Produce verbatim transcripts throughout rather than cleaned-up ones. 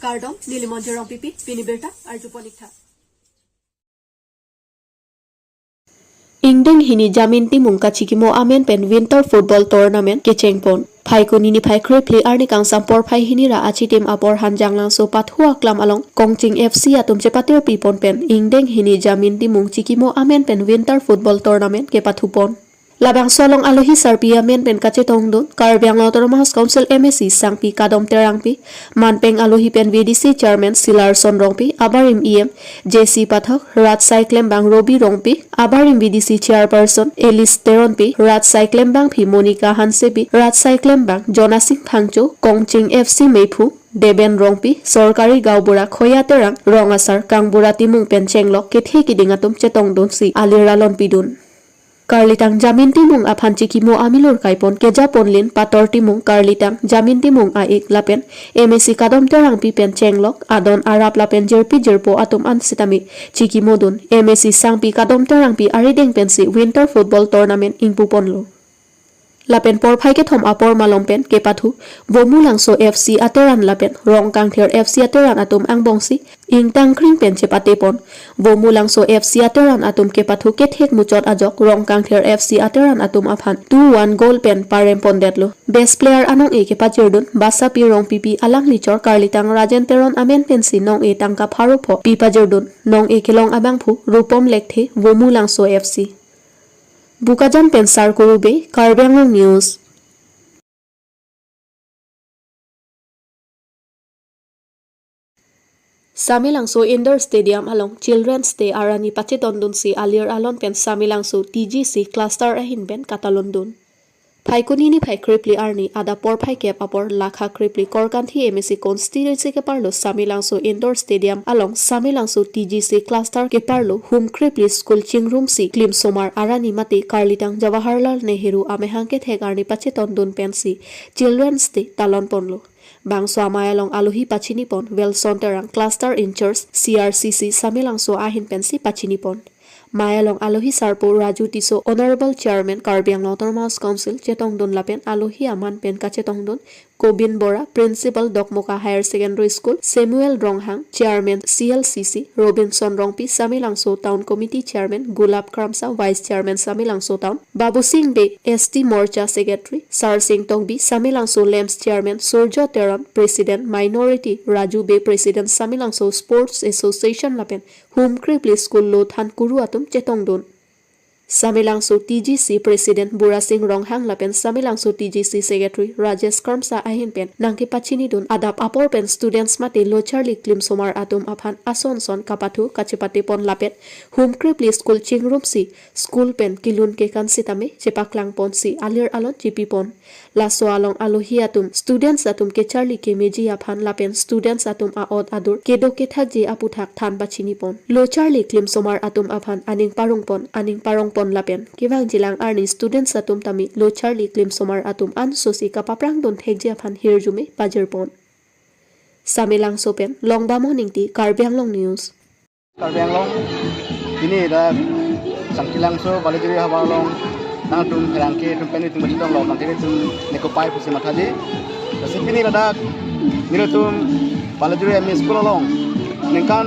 Kardom, neli Monjir Rongpipi, pini birta arjupon ik tha. Ingdeng hini Jamin Timung kachikimo amen pen Winter Football Tournament kechengpon. Phaikuni niphai krephli arni kangsam porphai hini ra achitim apor Hanjanglangso pathu aklam along Kongching F C atum chepatirpipon pen ingdeng hini Jamin Timung chikimo amen pen Winter Football Tournament kepathupon. Labangso along alohi sarpi amen pen kachetongdun Karbi Anglong Autonomous Council M A C Sangpi Kadom Terangpi, manpeng alohi pen V D C Chairman Silarson Rongpi, abarim E M J C Pathak, Rat Saiklembang Robi Rongpi, abarim V D C Chairperson Alice Teronpi, Rat Saiklembangpi Monica Hansebi, Rat Saiklembang Jonasing Phangcho, Kongching F C Meiphu Deben Rongpi, Sorkari Gaonbura Khoya Terang, Rong Asar Kangbura Timung pen chenglok kethe kiding atum chetongdunsi alir alon pidun. Karlitang Jamin Timung aphan chikimo amilur kaipon kejaponlin Pator Timung, Karlitang Jamin Timung a-ik lapen M A C Kadom Terangpi pen chenglok adon arap lapen jirpi jirpo atum an sitame chikimodun M A C Sangpi Kadom Terangpi arideng pensi Winter Football Tournament ingpuponlo. Lapen porphai kethom apor malom pen kepathu Vomulangso F C ateran lapen Rongkangthir F C ateran atum angbongsi ingtangkring pen chepatepon. Vomulangso F C ateran atum kepathu kethek muchot ajok Rongkangthir F C ateran atum aphan two one goal pen parempondetlo. Best player anong-e kepajirdun Basapi Rongpipi, alangli chor Karlitang Rajen Teron amen pensi nong-e tangka pharo pho pipajirdun. Nong-e kelong abangphu Rupom Lekthe, Vomulangso F C. Bokajan pen Sarkuru Bey, Karbi Anglong News. Samelangso Indoor Stadium along Children's Day arni pachetondunsi alir alon pen Samelangso T G C cluster ahin pen katalondun. Phaikuni niphai krephli arni adap porphai kep apor Lakha krephli Korkanthi M A C constituency keparlo Samelangso Indoor Stadium along Samelangso T G C cluster keparlo hum krephli school chingrumsi klimsomar arni mate Karlitang Jawaharlal Nehru amahang kethek arni pachetondun pensi Children's Day talonponlo. Bangso amei along alohi pachinipon Wilson Terang, cluster in-charge C R C C Samelangso ahin pensi pachinipon. Mei along alohi sarpo Raju Tisso, Honorable Chairman Karbi Anglong Autonomous Council chetongdun lapen alohi aman pen kachetongdun Kobin Bora, Principal Dokmoka Higher Secondary School, Samuel Ronghang, Chairman C L C C, Robinson Rongpi, Samelangso Town Committee Chairman, Gulab Kramsa, Vice Chairman Samelangso Town, Babu Singh Bey, S T Morcha Secretary, Sarsing Tokbi, Samelangso LAMPS Chairman, Surjo Teron, President, Minority, Raju Bey, President, Samelangso Sports Association lapen hum krephli school lothan kuru atum chetongdun. Samelangso T G C President Burasing Ronghang lapen Samelangso T G C Secretary Rajesh Kramsa ahin pen nangkepachinidun adap apor pen students mate locharli klimsomar atum aphan ason son kapathu kachepatepon lapen hum krephli school chingrumsi school pen kelun kekan sitame chepaklangponsi alir alon chipipon. Laso along alohi atum students atum kecharli kemeji aphan lapen students atum a'ot adur kedo kethakji aputhak than pachinipon. Locharli klimsomar atum aphan aning parongpon, aning parongpon lapen kevangjilang arni students atum tame locharli klimsomar atum ansosi kapaprangdun thekji aphan hirjume pajirpon. Samelangso pen Longbamon Ingti, Karbi Anglong News. Karbi Anglong, pini dak Sangkilangso Balajuri havar along nangtum pherangke atum pen itum bachitong lo nangtum nekopai pusi mathaji. Lasi pini ladak nelitum Balajuri M E School along ningkan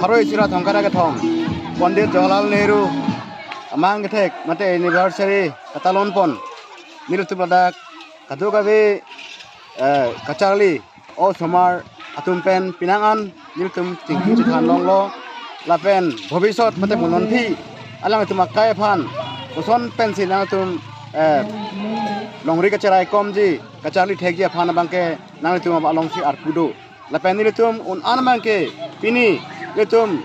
pharo isi ra thomkara kethom Pandit Jawaharlal Nehru amahang kethek mate anniversary katalonpon. Nelitum ladak kadokave, eh, kacharli osomar atum pen penang an nelitum chingki chethan longlo lapen bhobisot mate mononphi alangtum akai aphan koson pensi nangtum, eh, longri kacheraikomji kacharli thekji aphan abangke nangtum alongsi arpu do. Lapen nelitum un-an abangke pini nelitum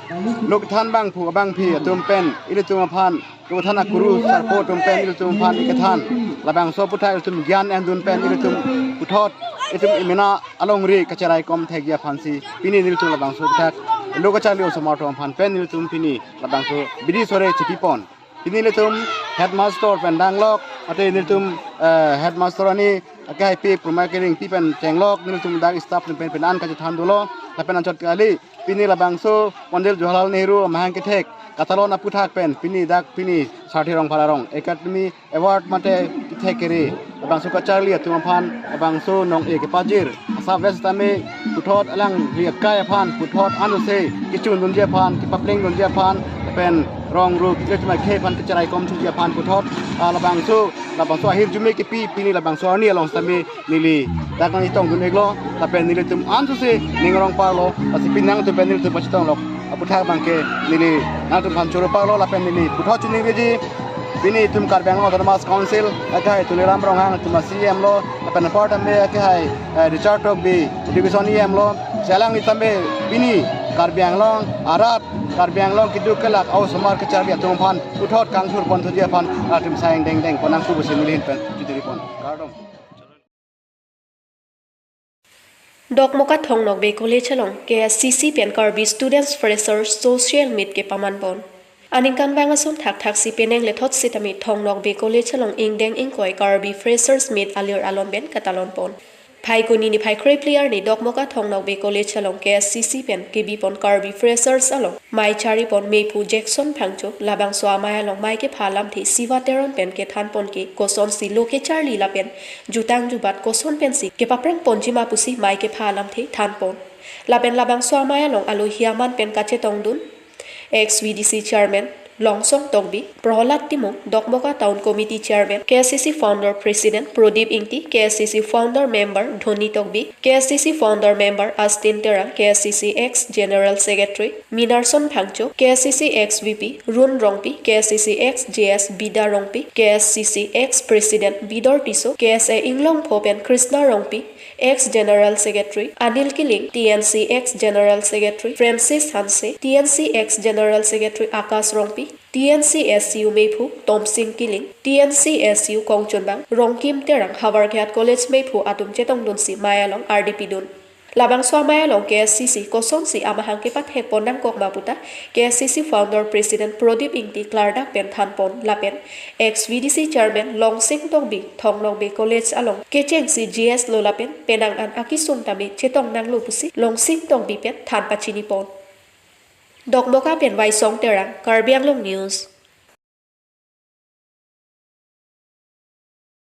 lokithan bangphu abangphi atum pen nelitum aphan lokithan akuru sarpo atum pen nelitum aphan ikethan labangso aputhak nelitum gyan endun pen nelitum puthot nelitum imena alongri kacheraikom thekji aphansi pini nelitum labangso aputhak lo kacharli osomar atum aphan pen nelitum pini labangso bidi sore chipipon. Pini nelitum headmaster pen danglok mate nelitum, eh, headmaster arni akehaipi Purma Kering pi pen chenglok nelitum dak staff atum pen penang an kachethan dolo lapen anchot kali pini labangso Pandit Jawaharlal Nehru amahang kethek katalon aputhak pen pini dak pini Sarthe Rongphar arong Academy Award mate kethek kere labangso kacharli atum aphan labangso nong-e kepajir Sub West tame puthot alangli akai aphan puthot anose kechun dunji aphan, kepapleng dunji aphan, pen rong ru kechuma khe aphan kecharai kom thuji aphan puthot, ah, labangso, labangso ahirjume kepi pini labangso arni along tame neli dak nangchetong dun-iklo, lapen nelitum anose ning arong parlo, lasi pini nangtum pen nelitum pachetong lok aputhak abangke neli nangtum aphan choro parlo, lapen neli puthot chiningri ji, pini itum Karbi Anglong Autonomous Council akehai Tuliram Ronghang itum a-C E M lo, lapen apar tame akehai, eh, Richard Tokbi Education E M lo, si alangli tame pini Karbi Anglong arat, Karbi Anglong keduk kelak, a-osomar kacharli atum aphan puthot kangthur pon thuji aphan latum sayang dengdeng pon nangpu pusi neli ahin pen chitiri pon. Kardom. Dokmoka Thong Nokbe College along K S C C pen Karbi Students Freshers Social Meet kepaman pon. Aningkanvang ason thakthak si penang lethot sitame Thong Nokbe College along ingdeng ingkoi Karbi Freshers Meet alir alon pen katalon pon. Phaikuni niphai krephli arni Dokmoka Thong Nokbe College along K S C C pen kebi pon Karbi Freshers along mei chari pon meiphu Jackson Phangcho, labangso amei along mei kepha alamthe Siva Teron pen kethan pon ke kosonsi lo kecharli lapen jutang jubat koson pensi kepaprang ponji ma pusi mei kepha alamthe than pon. Lapen labangso amei along alohi aman pen kachetong dun ex V D C Chairman Longsong Tokbi, Prohlad Timung, Dokmoka Town Committee Chairman, K S C C Founder President Prodip Ingti, K S C C Founder Member Dhoni Tokbi, K S C C Founder Member Astin Terang, K S C C ex General Secretary Minarson Phangcho, K S C C ex V P Run Rongpi, K S C C ex J S Bida Rongpi, K S C C ex President Bidor Tisso, K S A Inglongpho pen Krishna Rongpi, ex General Secretary Anil Killing, T N C ex General Secretary Francis Hanse, T N C ex General Secretary Akash Rongpi, T N C S U meiphu Tomsing Killing, T N C S U kongchunbang Rongkim Terang, havar kehat college meiphu atum chetong dunsi mei along ardi pidun. Labangso amei along K S C C kosonsi amahang kepathek pon nangkok ma puta K S C C Founder President Prodip Ingti klardak pen than pon lapen ex V D C Chairman Longsing Tokbi Thong Nokbe College along kechengsi G S lo lapen penang an akesung tame chetong nanglo pusi Longsing Tokbi pen than pachini pon. Dokmoka pen Waisong Terang, Karbi Anglong News.